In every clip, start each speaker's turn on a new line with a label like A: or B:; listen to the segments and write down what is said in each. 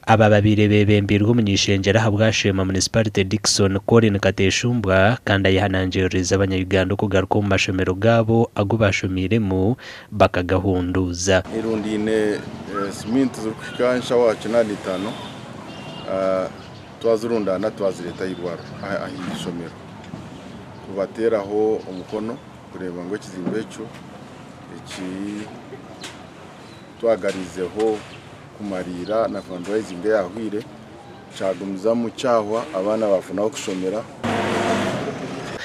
A: Aba babaire bebembeirwe omuny'eishengyero ahabwa Sheema Munisiparite Dickson Colin Kateshumbwa kandi ayehanangiririize abanya-Uganda okugaruka omu mashomero gaabo agu baashomiiremu bakagahunduuza.
B: Erundaine siminti zirikuhika enshaho aha 85 twazirundaana twazireeta ah'eirwariro ah'eishomero kubateeraho omukono kureeba ngu ekizimbe ekyo eki twagariizeho kumariira na fundraising eyahweire kyagumizamu kyahwa abaana baafuna ah'okushomera.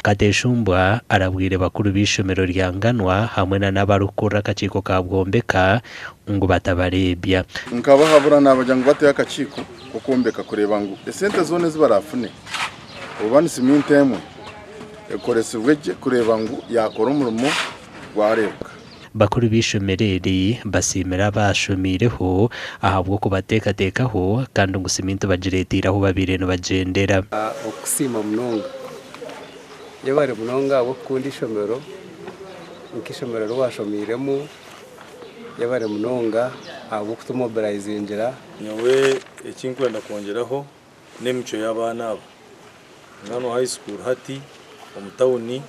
A: Kateshumbwa arabwire bakuru b'eishomero rya Nganwa hamwe na n'abarikukurira akakiiko ka Bwombeka ngu batabareebya.
B: Nkabahabura naabagira ngu bateho akakiiko k'okwombeka kureeba ngu esente zoona ezi baraafune oba ni siminti emwe ekoresibwe gye kureeba ngu yaakora omurimo gwareebeka.
A: Bakuru b'eishomero eri basiimire abaashomiireho ahabw'okubateekateekaho kandi ngu siminti bagireeteire ahu babaire nibagyendera.
C: Okusiima munonga. Yebare munonga ahabw'okukunda eishomero nk'eishomero ri waashomiiremu. Yebare munonga ahabw'okutumobilizingira.
D: Nyowe eki ndikwenda kwongyeraho n'emicwe y'abaana aba. Ngano high school hati omu tawuni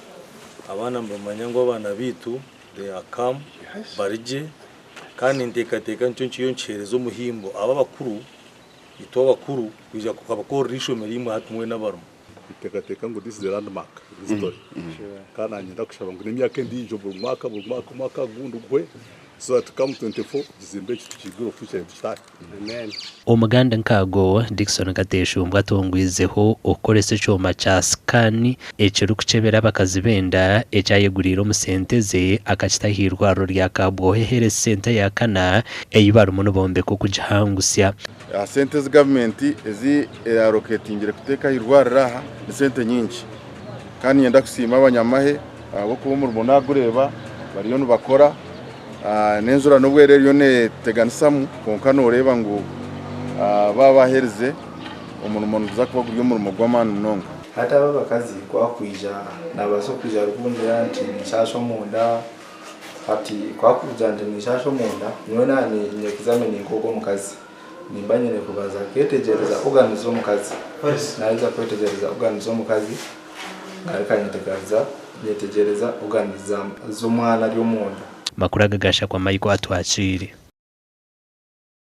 D: abaana nibamanya ngu abaana baitu they are calm bari gye kandi ninteekateeka nikyo nkiriyo nikiheereza omuhimbo abo abakuru itwe abakuru kwija kukabakorera eishomero imwe hati mwena abarimu.
E: Niteekateeka ngu this is a landmark in history kandi naanye ndakushaba ngu n'emyaka endiijo buri mwaka buri mwaka omwaka ogundi guhwe so that come 24 ekizimbe eki tukiigure officially tukitaahe.
A: Omuganda nk'ago, Dickson Kateshumbwa atongwizeho okukoresa ekyoma kya scan ekirikukyebera abakazi b'enda eki ayeguriire omu sente ze akakita ah'eirwariro rya Kabwohe Health Centre eya kana ei barimu nibombeka okugihangusya.
B: Aha sente ezi gavumenti ezi eallocatingire kuteeka aha irwariro aha ni sente nyingi kandi niinyenda kusiima abanyamahe ahabw'okuba omurimo naagureeba bariyo nibakora. N'enjura n'obu eri eriyo neeteganisamu kwonka nooreeba ngu baaba baaherize omurimo niguza kuba guri omurimo gw'amaani munonga.
F: Hati abo abakazi ku akwija nabaasa okwija arikungira nti ninshaasha omunda hati ku akugira nti ninshaasha omunda nyowe naaba ninyexamininga ogwo omukazi nimba nyine kubanza nketegyereza organs z'omukazi naheza kwetegyereza organs z'omukazi ngaruka nyetegyereza organs z'omwana ari omunda.
A: Makuru aga gashakwa Michael Atwakiire.